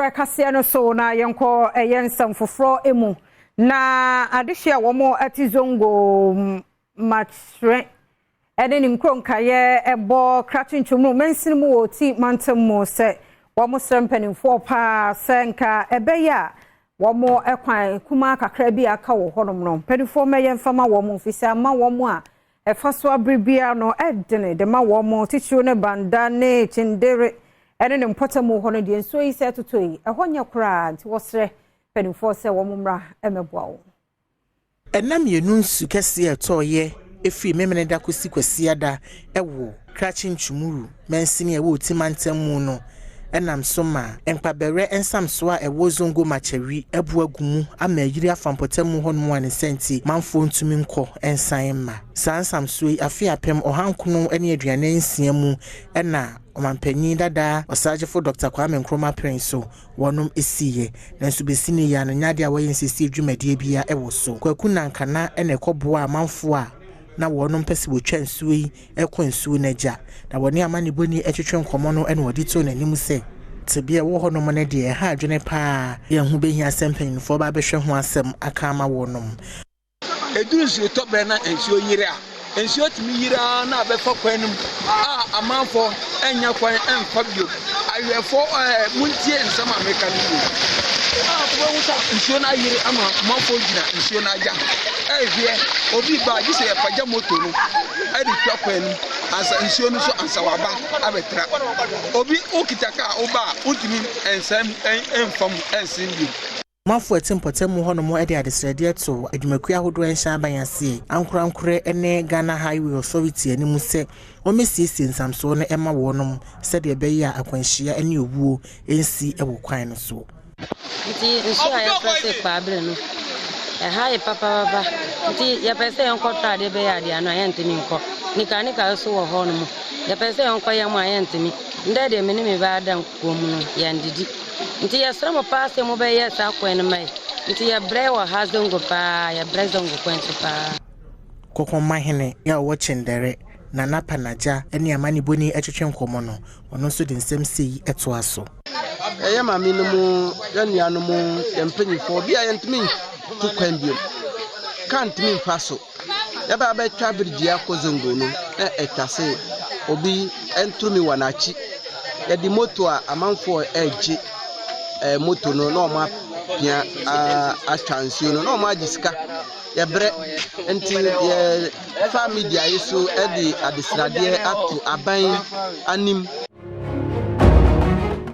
Brɛ kaseɛ no so na yɛnkɔ ɛyɛ nsɛm foforɔ mu. Na adehyeɛ a wɔn te Zongo Makyerɛ ne ne nkuro nkaeɛ ɛbɔ Krachi Nchumuru mansini mu wɔ Oti mantam mu sɛ wɔn srɛ mpanimfoɔ paa sɛ nka ɛbɛyɛ a wɔn kwan kumaa kakra bi aka wɔ hɔnom no, mpanimfoɔ mmɛyɛ mfama wɔn, mfisɛ ama wɔn a ɛfa so abere biara no ɛdene de ma wɔn titiriw ne Banda ne Kyindere ɛne ne mpɔtam hɔ no deɛ, nsuo yi sɛ ɛtotɔ yi, ɛhɔ nyɛ koraa, nti wɔsrɛ mpanimfoɔ sɛ wɔn mmra mmɛboa wɔn. Ɛna mmienu nsu kɛseɛ a ɛtɔɔyɛ efiri Memeneda kɔsi Kwasiada ɛwɔ Krakye Nchumuru mansini a ɛwɔ Oti mantam mu no ɛnam so ma nkpabɛrɛ nsamsoɔ a ɛwɔ Zongo Makyɛwi ɛbu agu mu ama ayiri afa mpɔtam hɔnom a ne nsa nti manfoɔ ntumi nkɔ nsan mma. Saa nsamsoɔ yi, afe 1946 mu ɛna ɔmanpanyin dada Ɔsagyefo Dr Kwame Nkrumah pɛn so wɔnom esiiɛ, nanso besi ne yɛ ano nyɛ adeɛ a wɔyɛ nsiesie dwumadie bia ɛwɔ so. Kwaku Nankana ɛna ɛkɔboa amanfoɔ a na wɔnom pɛ sɛ wɔtwa nsuo yi ɛkɔ nsuo no agya, na wɔne amanebɔni ɛtwetwe nkɔmmɔ no, ɛna wɔde too n'anim sɛ tebea ɛwɔ hɔnom no deɛ, ɛha adwene paa, yɛn ho bɛhia sɛ mpanyinfoɔ ba abɛhwɛ ho asɛm aka ama wɔnom. Ɛduru nsuotɔ berɛ na nsuo yere a, nsuo tumi yere ara na abɛfa kwan no mu a amanfoɔ anya kwan mfa bio. Ahwɛfoɔ, montie nsɛm a meka no yie. A wobɛhu sɛ nsuo no ayere ama amanfoɔ gyina nsuo no agya ɛrehwɛ obi ba, gye sɛ yɛpagya moto no ɛde twa kwan no mu ansa nsuo no so ansa waba abɛtra. Obi wokita kaa, woba a, wontumi nsa mfa mu ɛnsen bio. Manfoɔ a ɛte mpɔtam hɔnom de adesrɛdeɛ to adwumakuo ahodoɔ a ɛnhyɛ aban aseɛ, ankorankorɛ ne Ghana Highway Authority anim sɛ wɔmmɛsiesie nsamsoɔ no ma wɔnom sɛdeɛ ɛbɛyɛ a akwanhyia ne owuo nsi wɔ kwan no so. Nti nsuo a yɛfrɛ sɛ kwaabere no, ɛha yɛ papaapa, nti yɛpɛ sɛ yɛnkɔtɔ adeɛ bɛyɛ adeɛ ano a, yɛntumi nkɔ. Nika nso wɔ hɔ nom, yɛpɛ sɛ yɛnkɔ yɛm a, yɛntumi. Ndɛ deɛ, me ne me ba ada nkukuo mu no, yɛndidi, nti yɛsrɛ mo paa sɛ mobɛyɛ saa kwan no ma yɛ. Nti yɛbrɛ wɔ ha Zongo paa, yɛbrɛ Zongo kwan so paa. Kɔkɔmahene a ɔwɔ Kyendɛre, Nana Panagya, ne amanebɔni twetwe nkɔmmɔ no, ɔno nso de nsɛm sei toa so. Ɛyɛ maame no mu, yɛn nuanom, yɛn mpanyinfoɔ bi a yɛntumi tu kwan biom, kaa ntumi mfa so. Yɛba abɛtwa bridge akɔ Zongo no, na ɛtwa se obi ntumi wɔ n'akyi. Yɛde moto a amanfoɔ ɛregye moto no na wɔn apia atwa nsuo no na wɔn agye sika. Yɛbrɛ, nti yɛfa media yi so de adesradeɛ ato aban anim.